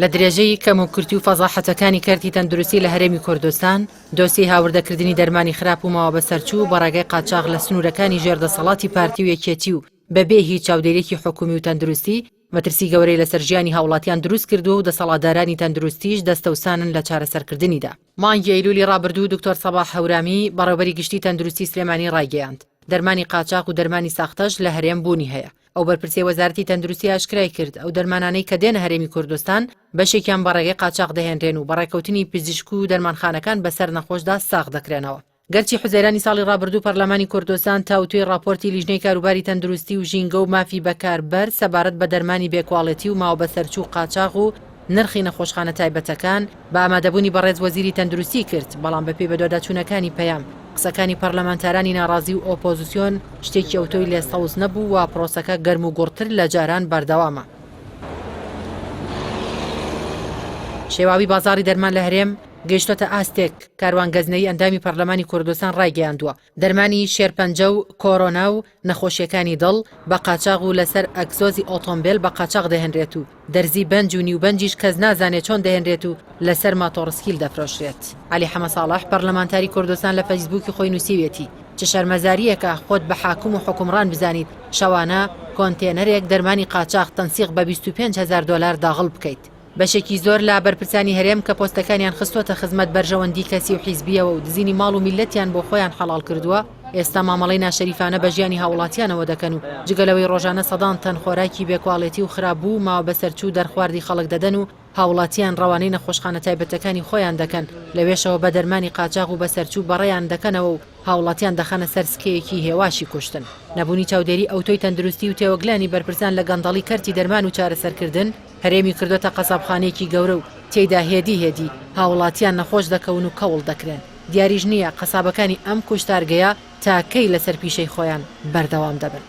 لە درێژەی کەموکورتی و فەزاحەتەکانی کەرتی تەندروستی لە هەرێمی کوردستان، دۆسیەی هاوردەکردنی دەرمانی خراپ و ماوەبەسەرچوو بە ڕێگای قاچاغ لە سنوورەکانی ژێر دەسەڵاتی پارتی و یەکێتی و بەبێ هیچ چاودێریەکی حکومی و تەندروستی، مەترسی گەورەی لەسەر ژیانی هاوڵاتیان دروستکردووە و دەسەڵاتدارانی تەندروستیش دەستەوسانن لە چارەسەرکردنیدا. مانگی ئەیلولی ڕابردوو دکتۆر سەباح هەورامی، بەڕێوبەری گشتی تەندروستی سلێمانی ڕایگەیاند، دەرمانی قاچاغ و دەرمانی ساختەش لە هەرێم بوونی هەیە. ئەو بەرپرسەی وەزارەتی تەندروستی ئاشکرای کرد، ئەو دەرمانانەی کە دێنە هەرێمی کوردستان بەشێکیان بە ڕێگەی قاچاغ دەهێنرێن و بە ڕێکەوتنی پزیشک و دەرمانخانەکان بەسەر نەخۆشدا ساغ دەکرێنەوە. گەرچی حوزەیرانی ساڵی ڕابردوو پەرلەمانی کوردستان تاوتوێی ڕاپۆرتی لیژنەی کاروباری تەندروستی و ژینگە و مافی بەکاربەر سەبارەت بە دەرمانی بێ کواڵێتی و ماوەبەسەرچوو و قاچاغ و نرخی نەخۆشخانە تایبەتەکان بە ئامادەبوونی بەڕێز وەزیری تەندروستی کرد، بەڵام بەپێی بەدواداچوونەکانی پەیام، قسەکانی پەرلەمانتارانی ناڕازی و ئۆپۆزسیۆن شتێکی ئەوتۆی لێ سەوز نەبوو و پرۆسەکە گەرم و گوڕتر لە جاران بەردەوامە. شێواوی بازاڕی دەرمان لە هەرێم گەیشتۆتە ئاستێک، کاروان گەزنەیی ئەندامی پەرلەمانی کوردستان ڕایگەیاندووە، دەرمانی شێرپەنجە و کۆرۆنا و نەخۆشییەکانی دڵ بە قاچاغ و لەسەر ئەگزۆزی ئۆتۆمبێل بە قاچاغ دەهێنرێت و دەرزی بەنج و نیوبەنجیش کەس نازانێت چۆن دەهێنرێت و لەسەر ماتۆڕسکیل دەفرۆشرێت. عەلی حەمەساڵح، پەرلەمانتاری کوردستان لە فەیسبووکی خۆی نووسیویەتی، چ شەرمەزارییەکە خۆت بە حاکم و حوکمڕان بزانیت شەوانە کۆنتێنەرێک دەرمانی قاچاغ تەنسیق بە 25 هەزار دۆلار داغڵ بکەیت. بەشێکی زۆر لە بەرپرسانی هەرێم کە پۆستەکانیان خستووەتە خزمەت بەرژەوەندی کەسی و حیزبییەوە و دزینی ماڵ و میللەتیان بۆ خۆیان حەڵاڵ کردووە، ئێستا مامەڵەی ناشەریفانە بە ژیانی هاووڵاتیانەوە دەکەن و جگە لەوەی ڕۆژانە سەدان تەن خۆراکی بێ کواڵێتی و خراپبوو و ماوەبەسەرچوو دەرخواردی خەڵک دەدەن و هاووڵاتیان ڕەوانەی نەخۆشخانە تایبەتەکانی خۆیان دەکەن، لەوێشەوە بە دەرمانی قاچاغ و بەسەرچوو بەڕێیان دەکەنەوە و هاوڵاتیان دەخەنە سەر سکەیەکی هێواشی کوشتن. نەبوونی چاودێری ئەوتۆی تەندروستی و تێوەگلانی بەرپرسان لە گەندەڵی کەرتی دەرمان و چارەسەرکردن، هەرێمی کردۆتە قەسابخانەیەکی گەورە و تێیدا هێدی هێدی هاوڵاتیان نەخۆش دەکەون و کەوڵ دەکرێن. دیاریش نییە قەسابەکانی ئەم کوشتارگەیە تا کەی لەسەر پیشەی خۆیان بەردەوام دەبن.